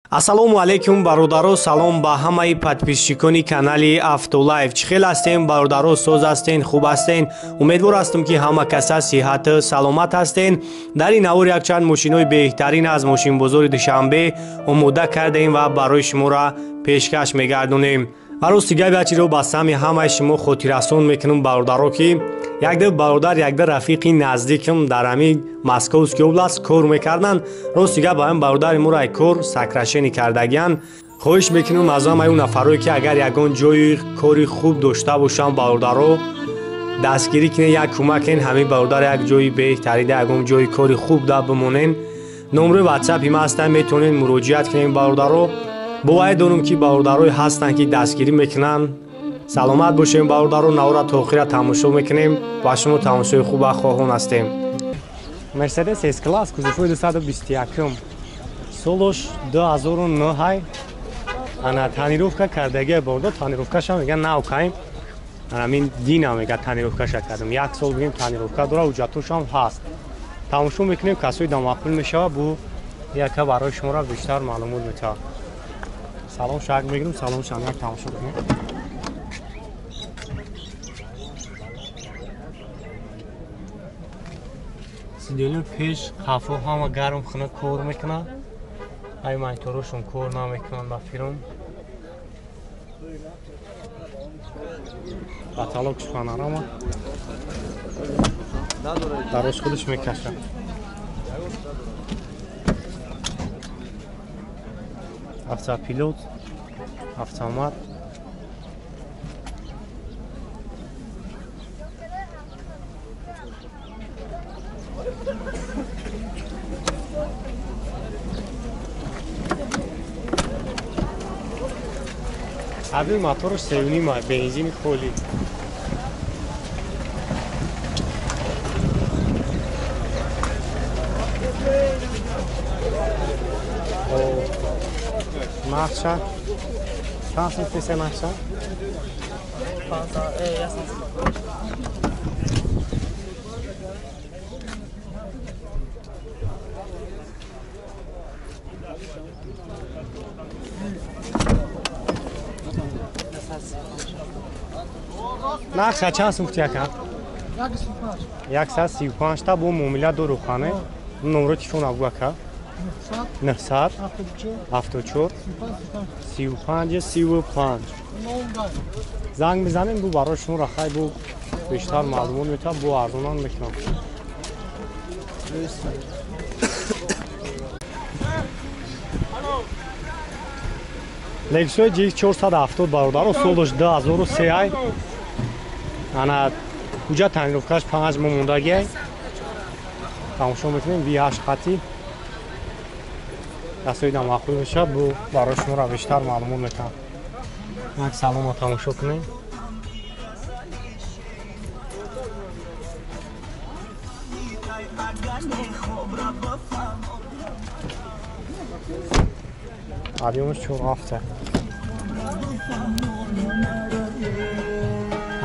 Ассалому алайкум бародаро, салом ба ҳамаи подписчикони канали Автолайф. Чӣ хел ҳастем бародаро, соз ҳастен, хуб ҳастен? Умедвор ҳастам ки ҳама каса сиҳату саломат ҳастен. Дар ин навор якчанд мошинҳои беҳтарин аз мошинбозори Душанбе омода кардаем ва барои шуморо пешкаш мегардонем. Ва рости гап як чизро ба сами ҳамаи шумо хотиррасон мекунам бародаро, ки якда бародар, якда рафиқи наздикам дар ҳамин Московский област кор мекарданд. Рости гап ҳамин бародари моро кор сокращение кардагиянд. Хоҳиш мекунам аз ҳамаи он нафарое ки агар ягон ҷои кори хуб дошта бошанд бародаро, дастгирӣ кунед, як кӯмак кунед ҳамин бародар як ҷои беҳтарида, ягон ҷои кори хуб да бимонед. Номрои ватсапи ман ҳастанд, метавонед муроҷиат кунед бародаро. Боварӣ дорам ки бародарое ҳастанд ки дастгирӣ мекунанд. Саломат бошем бародаро, навора то охира тамошо мекунем ва шумо тамошои хуба хоҳон ҳастем. Мерседес С-класс кузовҳои 221, солош 2009. Ана тонировка кардагия бародар, тонировкаша мега нав каем. Ҳамин дина мега тонировкаша кардам. Як сол бигем тонировка дора, ҳуҷҷатошам ҳаст. Тамошо мекунем, касои дамақбул мешава, бу яка барои шуморо бештар маълумот метавад. Салом шак мегирем, салом шамак тамошо кунем. Сидели пеш қафо ҳама гарм хона кор мекунад. Ай мониторошон кор намекунанд ба фирм. Потолокш панорама. Дароз худаш мекашад. Автопилот, автомат. Аби моторш 3.5, бензини холӣ. Нақша чанд сум фисе нақша? Нақша чанд сум фути ака? 135 та бо муомила дорухане. Номро телефон абу ака? 974 35 35. Занг мезанем, бу барои шумо рахай бу бештар маълумот метавад, бу арзонан мекунам. Лексуи GX 470 бародаро, солаш 2003. Ана ҳуҷҷат тонировкаш 5 моҳ мондагиай. Тамошо мекунем V8 хати. Касои дамақбул мешавад, бу барои шуморо бештар маълумот метавад. Як салома тамошо кунем. Объёмаш 4.7.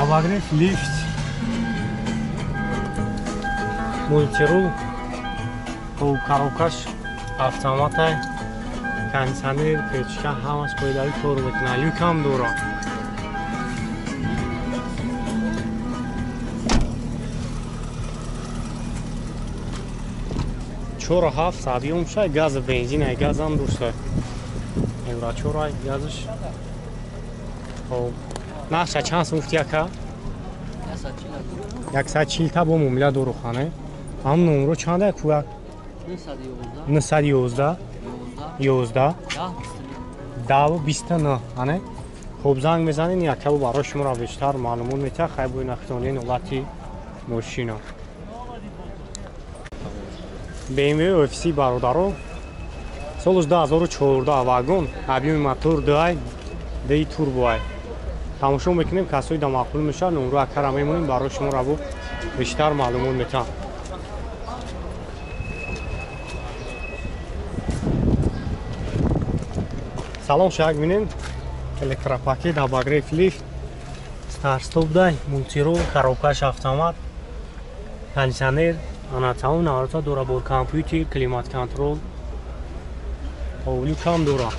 Обогрев, лифт, мультирул, коробкаш автоматай, кондиционер, печка, ҳамаш қоидави кор мекунад. Люкам дора. 4.7 объём шай, газа бензин, газам дошта. Евро 4 газаш. Хоб, нақша чанд сум гуфти ака? 140 та бо муомила дорухане. Ҳам номро чанда кӯяк? 911 11 10 29. Ане? Хоб, занг мезанед, якабу барои шуморо бештар маълумот метиҳад. Хай бо нахтонии ҳолати мошина. BMW FC бародаро, солаш 2014, вагон, объёми мотор 2, ди турбо. Тамошо мекунем, касои дамақбул мешавад, номро акара мемонем, барои шуморо бо бештар маълумот метиҳам. Салон шак бинем, электропакет, обогрев, лифт, старт-стоп дай, мультирул, коробкаш автомат, кондиционер, ана тамом наворота дора, бо компютер, климат контрол. Люкам дора.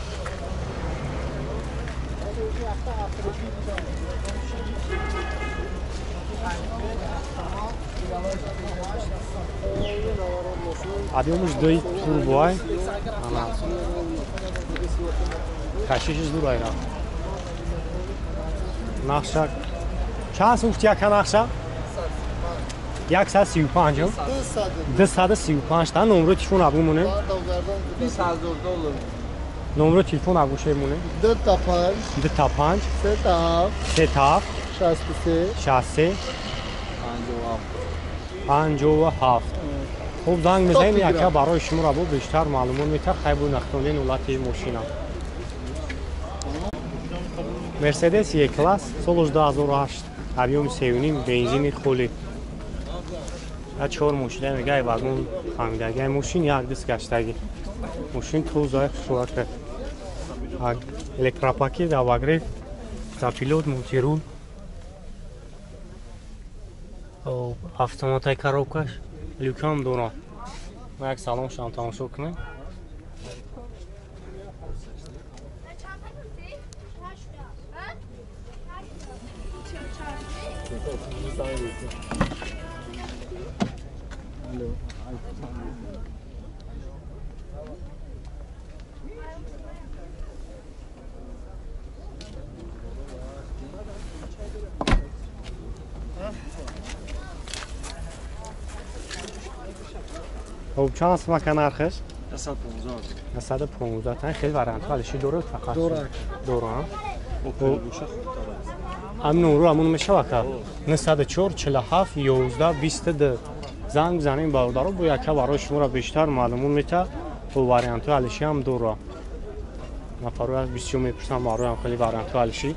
Объемуш 2 турбоай. Кашишиш дурайра. Нақша чанд сум гуфти яка нақша? 135. 235 та номро телефон абу монем. 20000 доллар. Номро телефон абу ше монем. 2 та 5 2 та 5 3 та 7 3 та 7 63 63 57. Хуб занг мезанем яка барои шуморо бо бештар маълумот метар хайбу нахтонен ҳолати мошина. Мерседес Е-класс солаш 2008 объем 3.5 бензини холӣ. Я чор мошина мегай вагон хамидагай мошин як диск гаштаги. Мошин тоза хушвака. Электропакет, обогрев, запилот, мультирул. Автоматай коробкаш, люкам дора. Ма як салон шам тамошо кунем. Хуб чанд сум ака нархаш? 115. 115 тан хеле вариантҳо алиши дорад фақат. Дора. Ҳамин номро ҳамон мешавад ака? 904 47 11 22 занг бизанем бародаро бо яка барои шуморо бештар маълумот мета. Бо вариантҳои алиши ҳам дора. Нафарҳо аз бисёр мепурсанд барои хеле вариантҳои алиши.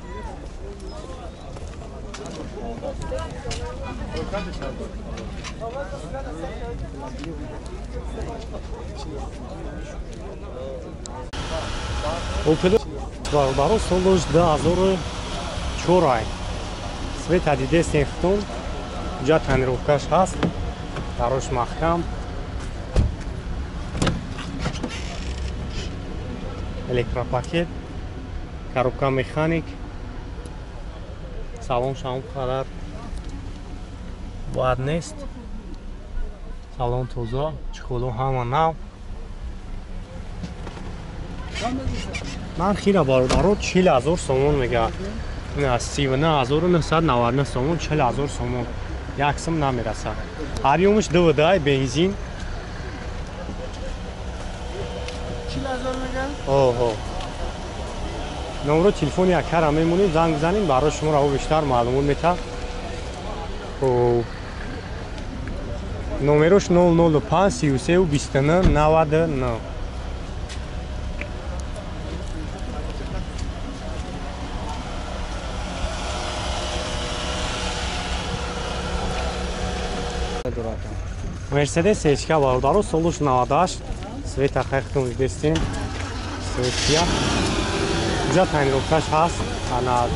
Опел бародаро солаш 2004. Света дидестен хитон, ҷа тонировкаш ҳаст, дарош маҳкам. Электропакет, коробка механик. Салон шам қадар бад нест. Салон тоза, чехоло ҳама нав. Нархира бародаро 40000 сомон мега. Не, 39999 сомон, 40000 сомон. Як сум намерасад. Объемаш 2.2 бензин. 40000 мега? Оҳо. Номро телефони якара мемонем, занг бизанем, барои шуморо бештар маълумот метад. Хуб. Номерош 005 33 29 99. Мерседес СК бародаро солуш 98 света хайхтон дидестем. Светия. Ҷа тонировкаш ҳаст. Ана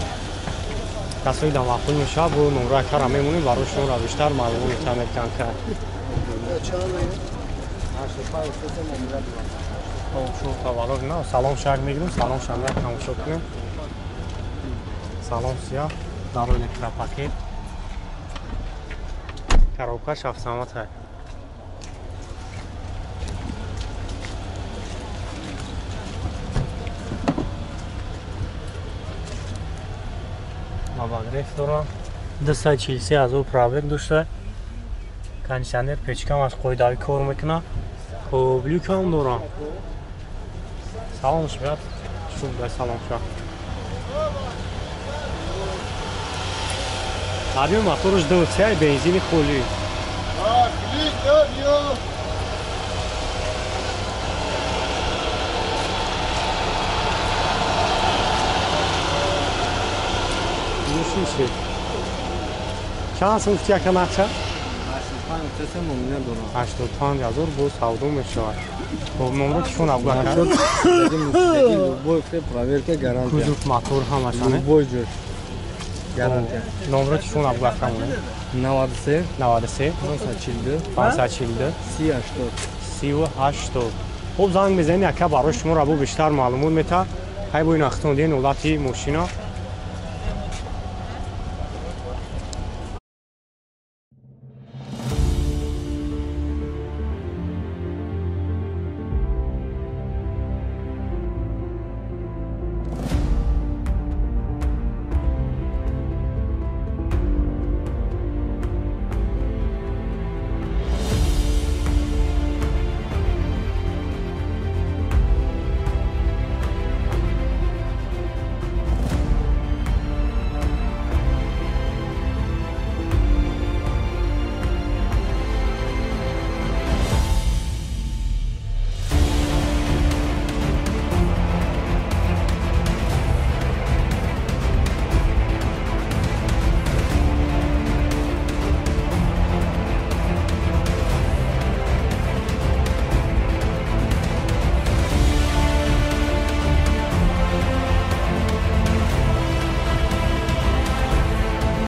касои да маъқул мешавад бо номро кара мемонем барои шуморо бештар маълумот метавонед канка. Салом шак мегирем, салом шамра тамошо кунем. Салом сия дар электропакет. Коробкаш автомат ҳаст. Обогрев дорам. 243 000 пробег дошта. Кондиционер печкам аз қоидавӣ кор мекунад. Хуб, люкам дорам. Салом шуд. Шуд, салом шуд. Объем мотораш 2.3 бензини холӣ. Чанд сум гуфти яка нақша? 85000 бо савдо мешавад. Хуб, номро телефон абгу ака? Проверка гарантия. Кузов мотор ҳамашане? Любой ҷой. Гарантия. Номро телефон абгу ака монем? 93 93 542 542 30 80. 30 80. Хуб, занг мезанед, ака барои шумо рабо бештар маълумот мета. Ҳай бо ин ахтон ден ҳолати мошина.